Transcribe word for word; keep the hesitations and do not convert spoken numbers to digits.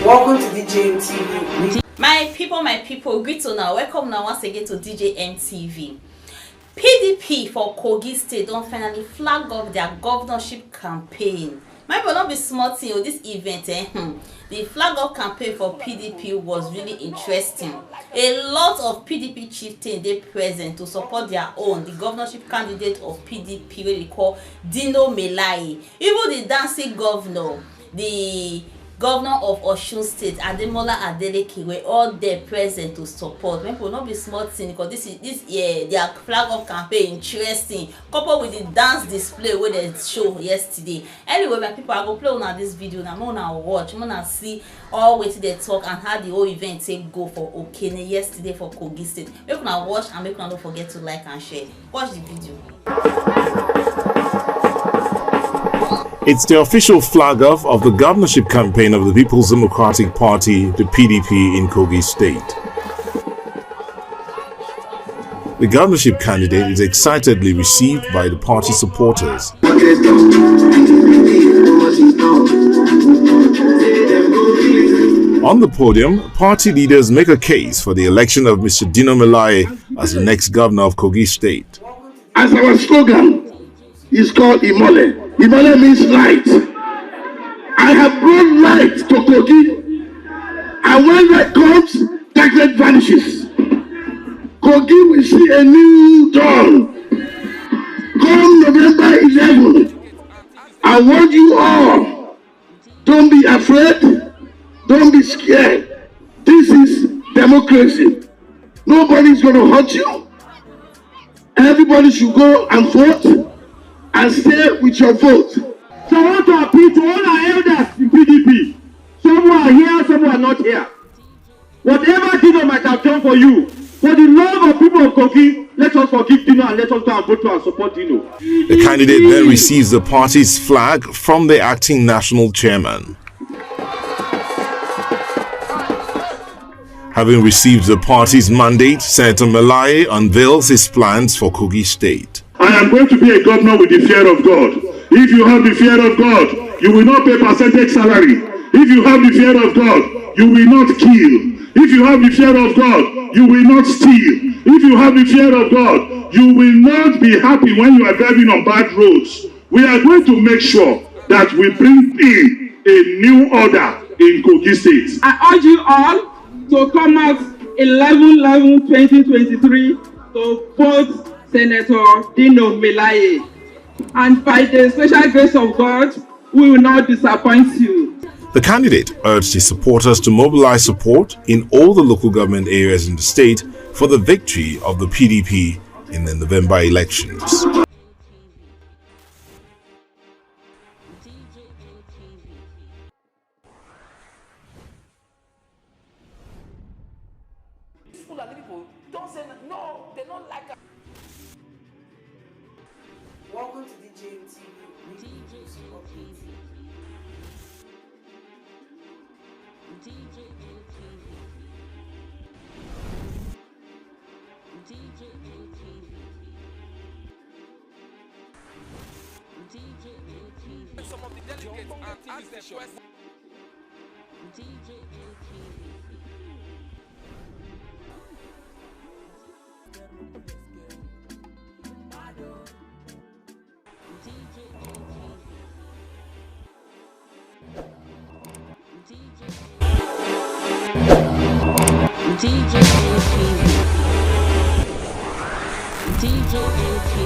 Welcome to D J M T V. My people, my people, greet una. Welcome now once again to D J M T V. P D P for Kogi State don finally flag off their governorship campaign. My people, no be small thing o, this event, eh? Hmm. The flag off campaign for P D P was really interesting. A lot of P D P chieftains dey present to support their own, the governorship candidate of P D P wey dey call Dino Melaye. Even the dancing governor, the governor of Osun State, Ademola Adeleke, were all there present to support. My people, no be small thing, because this is this year their flag off campaign interesting, coupled with the dance display wey dem show yesterday. Anyway, my people, I go play una this video now. Make una watch, make una see all wetin dem talk and how the whole event take go for Okene yesterday for Kogi State. Make una watch and make una no forget to like and share. Watch the video. It's the official flag off of the governorship campaign of the People's Democratic Party, the P D P, in Kogi State. The governorship candidate is excitedly received by the party supporters. On the podium, party leaders make a case for the election of Mister Dino Melaye as the next governor of Kogi State. As our slogan is called Imole. Imole means light. I have brought light to Kogi. And when light comes, darkness vanishes. Kogi will see a new dawn. Come November eleven, I want you all, don't be afraid, don't be scared. This is democracy. Nobody is going to hurt you. Everybody should go and vote and stay with your vote. So I want to appeal to all our elders in P D P. Some who are here, some who are not here. Whatever Dino might have done for you, for the love of people of Kogi, let us forgive Dino and let us go and vote for and support Dino. The candidate then receives the party's flag from the acting national chairman. Having received the party's mandate, Senator Melaye unveils his plans for Kogi State. I am going to be a governor with the fear of God. If you have the fear of God, you will not pay percentage salary. If you have the fear of God, you will not kill. If you have the fear of God, you will not steal. If you have the fear of God, you will not be happy when you are driving on bad roads. We are going to make sure that we bring in a new order in Kogi State. I urge you all to come out eleven eleven twenty twenty-three to vote Senator Dino Melaye. And by the special grace of God, we will not disappoint you. The candidate urged his supporters to mobilize support in all the local government areas in the state for the victory of the P D P in the November elections. These Fulani people don't say no, they don't like us. Welcome to D J M T V. D J M T V. D J M T V. D J M T V. D J M T V. Some of the delegates are asked the question. D J M T V. D J M T V. D J M T V. D J M T V. D J M T V.